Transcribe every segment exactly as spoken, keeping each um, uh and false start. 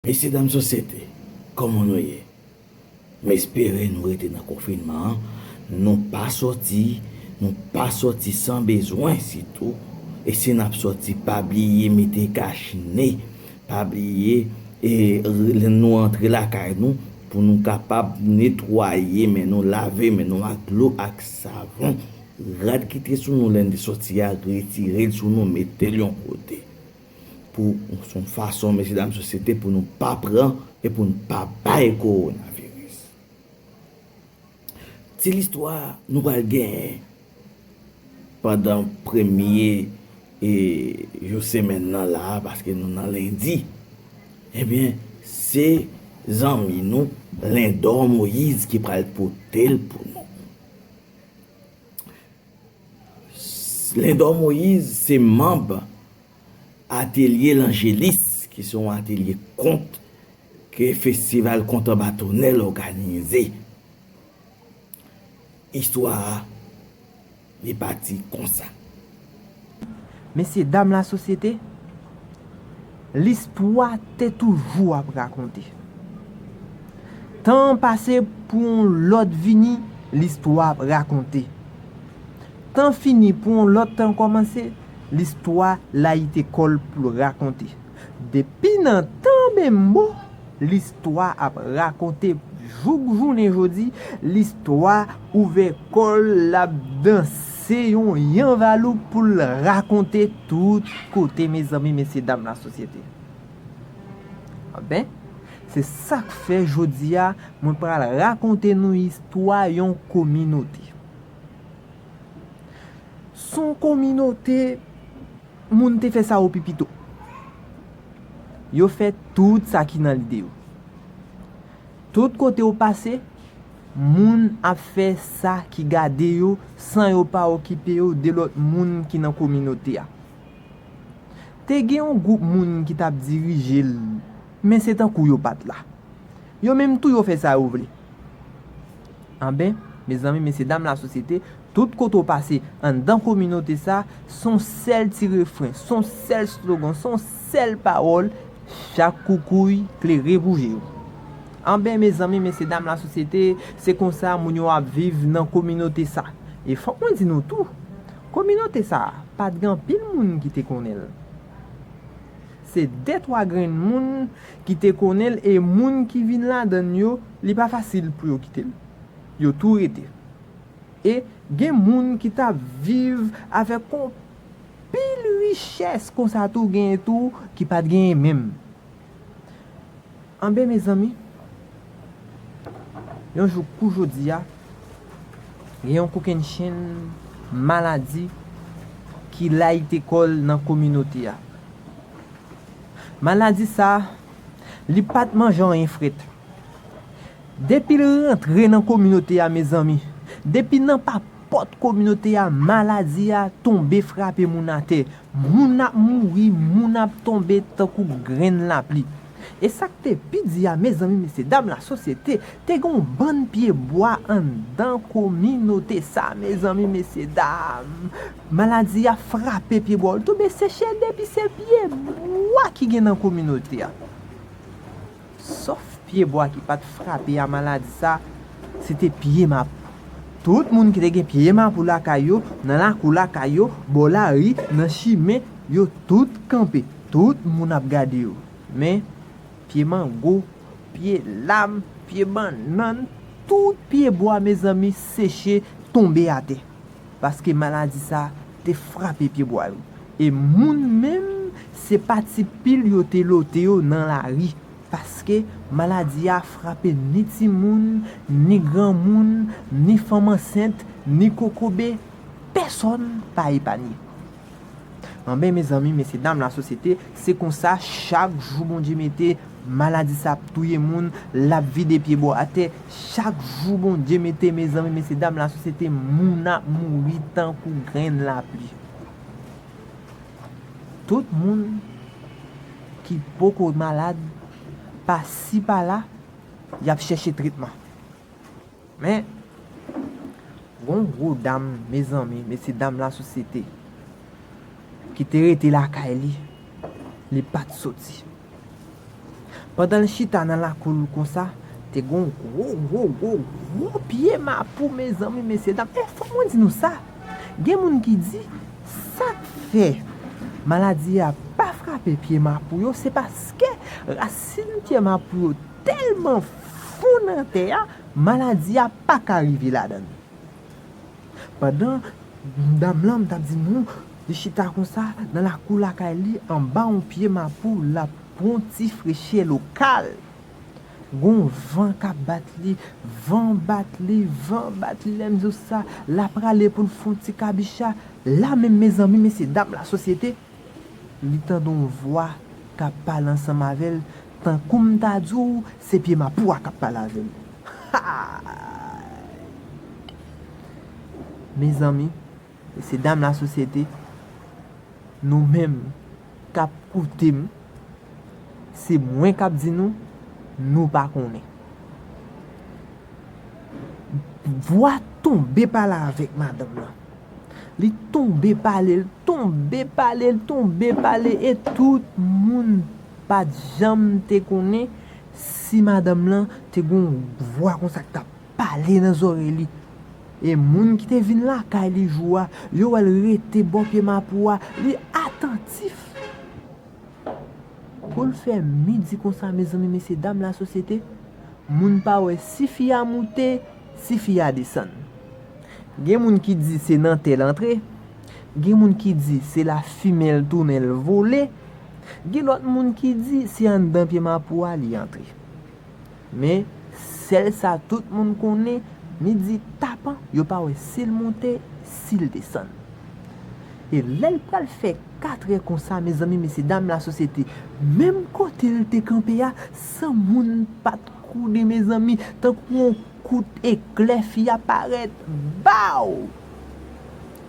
Mesye dam sosyete, kòman nou ye? M espere nou rete nan konfinman an. Nou pa sòti, nou pa sòti san bezwen sitou. E si n ap sòti, pa bliye mete kach ne. Pa bliye, e, lè nou antre lakay nou, pou nou kapab netwaye men nou, lave men nou ak dlo ak savon. Rad ki te sou nou lè n te sòti a, retire l sou nou, mete l yon kote. Pou, se yon fason, mesye dam sosyete, pou nou pa pran e pou nou pa bay kowonaviris. Ti listwa nou pral genyen pandan premye, e, jou semèn nan la, paske nou nan lendi. Ebyen, se zanmi nou, Lendò Moyiz, ki pral pote l pou nou. Lendò Moyiz se manb Atelye Lanjelis, ki se yon atelye kont ke Festival Kont Anba Tonèl òganize. Istwa a, li pati konsa. Mesye dam lasosyete, listwa te toujou ap rakonte. Tan an pase pou yon lòt vini, listwa ap rakonte. Tan fini pou yon lòt tan kòmanse, listwa layite kò l pou l rakonte. Depi nan tan Bembo, listwa ap rakonte jouk jounen jodi, listwa ouvè kò l, l ap danse yon yanvaloup pou l rakonte tout kote, mezanmi, mesye dam lasosyete. Anben, se sa k fè jodi a, mwen pral rakonte nou istwa yon kominote. Se yon kominote moun te fè sa yo pi pito. Yo fè tout sa ki nan lide yo. Tout kote yo pase, moun ap fè sa ki gade yo san yo pa okipe yo de lòt moun ki nan kominote a. Te gen yon gwoup moun ki t ap dirije l, men se tankou yo pa t la. Yo menm tou yo fè sa yo vle. Anben, mezanmi, mesye dam lasosyete, tout kote w pase anndan kominote sa, se yon sèl ti refren, se yon sèl slogan, se yon sèl pawòl, chak koukouy klere pou je w. Anben, mezanmi, mesye dam lasosyete, se konsa moun yo ap viv nan kominote sa. E fòk mwen di nou tou, kominote sa pa t gen anpil moun ki te konnen l. Se de twa grenn moun ki te konnen l, e moun ki vin ladan l yo, li pa fasil pou yo kite l. Yo tou rete. E gen moun ki t ap viv avèk yon pil richès konsa tou, genyen tou ki pa t genyen menm. Anben, mezanmi, yon jou kou jodi a, gen yon kokennchenn maladi ki layite kò l nan kominote a. Maladi sa, li pa t manje anyen frèt. Depi l rantre nan kominote a, mezanmi, depi nan papòt kominote a, maladi a tonbe frape moun atè. Moun ap mouri, moun ap tonbe tankou grenn lapli. E sa k te pi di a, mezanmi, mesye dam lasosyete, te gen yon bann pye bwa anndan kominote sa, mezanmi, mesye dam. Maladi a frape pye bwa yo, l tonbe seche depi se pye bwa ki gen nan kominote a. Sòf pye bwa ki pa t frape a maladi sa, se te pye mapou. Tout moun ki te gen pye mapou lakay yo, nan lakou lakay yo, bò lari, nan chimen, yo tout kanpe. Tout moun ap gade yo. Men, pye mango, pye lam, pye bannann, tout pye bwa, mezanmi, seche, tonbe atè. Paske maladi sa te frape pye bwa yo. E moun menm, se pa ti pil yo te lote yo nan lari. Paske maladi a frape ni timoun, ni granmoun, ni fanm ansent, ni kokobe. Pèsonn pa epanye. Anben, mezanmi, mesye dam lasosyete, se konsa, chak jou Bondye mete, maladi sa ap touye moun, l ap vide pye bwa atè. Chak jou Bondye mete, mezanmi, mesye dam lasosyete, moun ap mouri tankou grenn lapli. Tout moun ki poko malad, pasi pala, y ap chèche tretman. Men, gon gwo dam, mezanmi, mesye dam lasosyete, ki te rete lakay li, li pa t soti. Pandan l chita nan lakou l konsa, te gen yon gwo, gwo, gwo, gwo pye mapou, mezanmi, mesyedam. E fò mwen di nou sa, gen moun ki di, sa k fè maladi a pa frape pye mapou yo, se paske rasin pye mapou yo tèlman fon nan tè a, maladi a pa ka rive ladan l. Pandan dam lan, m t ap di nou, li chita konsa nan lakou lakay li, anba yon pye mapou, l ap pran ti freche lokal. Gon van k ap bat li, van bat li, van bat li, lè m di w sa, l ap rale pou l fè yon ti kabicha. La menm, mezanmi, mesyedam lasosyete, li tande yon vwa k ap pale ansanm avè l, tankou m ta di w, se pye mapou a k ap pale avè l. Hay! Mezanmi, mesyedam lasosyete, nou menm k ap koute m, se mwen k ap di nou, nou pa konnen. Vwa tonbe pale avèk madanm lan. Li tonbe pale, l tonbe pale, l tonbe pale, e tout moun pa t janm te konnen si madanm lan te gen yon vwa konsa k t ap pale nan zòrèy li. E moun ki te vin lakay li jou a, yo wè l rete bò pye mapou a, li atantif. Kou l fè midi konsa, mezanmi, mesyedam lasosyete, moun pa wè si fi a moute, si fi a desann. Gen moun ki di se nan tè l antre, gen moun ki di se lafimen l tounen l vole, gen lòt moun ki di se anndan pye mapou a li antre. Men, sèl sa tout moun konnen, midi tapan, yo pa wè si l moute, si l desann. E lè l pral fè katrè konsa, mezanmi, mesyedam lasosyete, menm kote l te kanpe a, san moun pa t kouri, mezanmi, tankou yon kout eklè, fi a parèt, baw!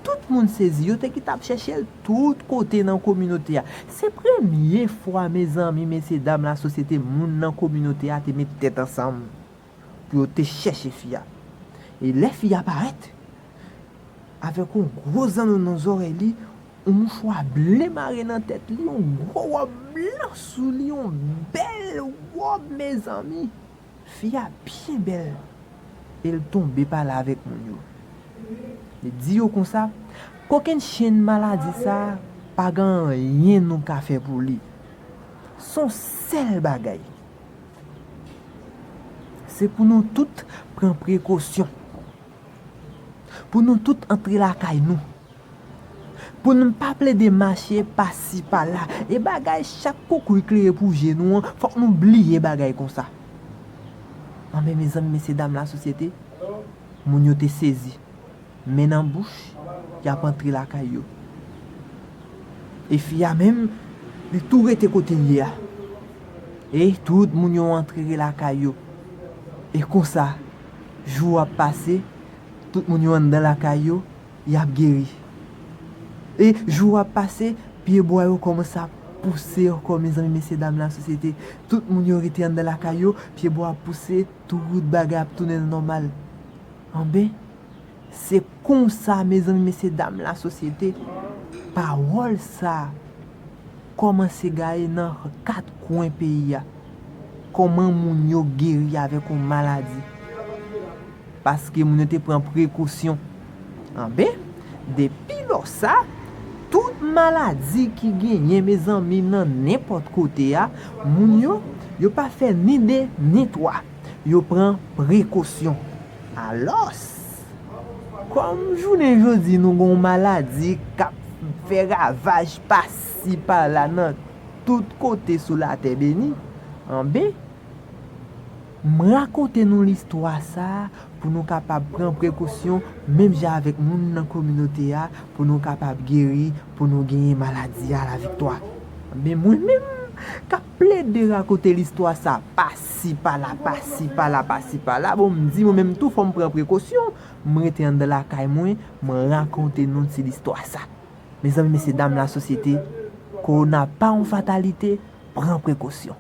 Tout moun sezi, yo te kite ap chèche l tout kote nan kominote a. Se premye fwa, mezanmi, mesyedam lasosyete, moun nan kominote a te met tèt ansanm pou yo te chèche fi a. E lè fi a parèt, avèk yon gwo zanno nan zòrèy li, yon mouchwa ble mare nan tèt li, yon gwo wòb blan sou li, yon bèl wòb, mezanmi. Fi a byen bèl, e l tonbe pale avèk moun yo. Li di yo konsa, kokennchenn maladi sa a, pa gen anyen nou ka fè pou li. Se yon sèl bagay. Se pou nou tout pran prekosyon. Pou nou tout antre lakay nou. Pou nou pa plede mache pasi pala. E bagay chak koukouy klere pou je nou an, fòk nou bliye bagay konsa. Anben, mezanmi, mesyedam lasosyete, moun yo te sezi. Men nan bouch, y ap antre lakay yo. E fi a menm, li tou rete kote l ye a. E tout moun yo antre lakay yo. E konsa, jou ap pase, tout moun yo anndan lakay yo, y ap geri. E jou ap pase, pyebwa yo kòmanse ap pouse ankò, mezanmi, mesyedam lasosyete. Tout moun yo rete anndan lakay yo, pyebwa ap pouse, tout bagay ap tounen nòmal. Anben, se konsa, mezanmi, mesyedam lasosyete, pawòl sa a kòmanse gaye nan kat kwen peyi a. Kòman moun yo geri avèk yon maladi? Paske moun yo te pran prekosyon. Anben, depi lò sa, tout maladi ki genyen, mezanmi, nan nenpòt kote a, moun yo, yo pa fè ni de, ni twa. Yo pran prekosyon. Alòs, kòm jounen jodi nou gen yon maladi k ap fè ravaj pasi pala nan tout kote sou latè beni, anben, m rakonte nou listwa sa a pou nou kapab pran prekosyon, menm jan avèk moun nan kominote a, pou nou kapab geri, pou nou genyen maladi a laviktwa. Men mwen menm, k ap plede rakonte listwa sa, pasi pala, pasi pala, pasi pala, bon, m di mwen menm tou, fò m pran prekosyon, m rete anndan lakay mwen, m rakonte nou ti listwa sa. Mezanmi, mesyedam lasosyete, kowona pa yon fatalite, pran prekosyon.